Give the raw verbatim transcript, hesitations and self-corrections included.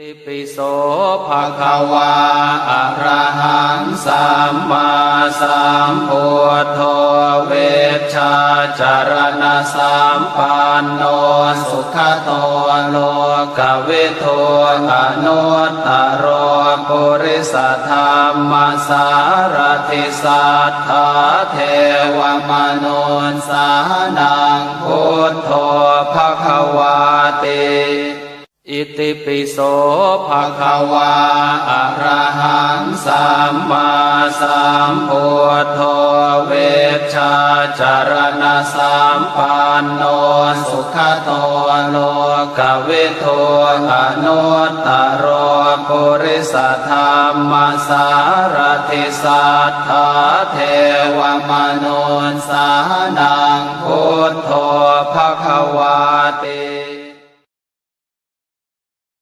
Itipi so bhagavā arahaṃ sammāsambuddho vijjācaraṇasampanno sugato lokavidū anuttaro purisadammasārathi satthā devamanussānaṃ buddho bhagavāti. Itipi so bhagavā arahaṃ sammāsambuddho vijjācaraṇasampanno sugato lokavidū anuttaro purisadammasārathi satthā devamanussānaṃ buddho bhagavāti.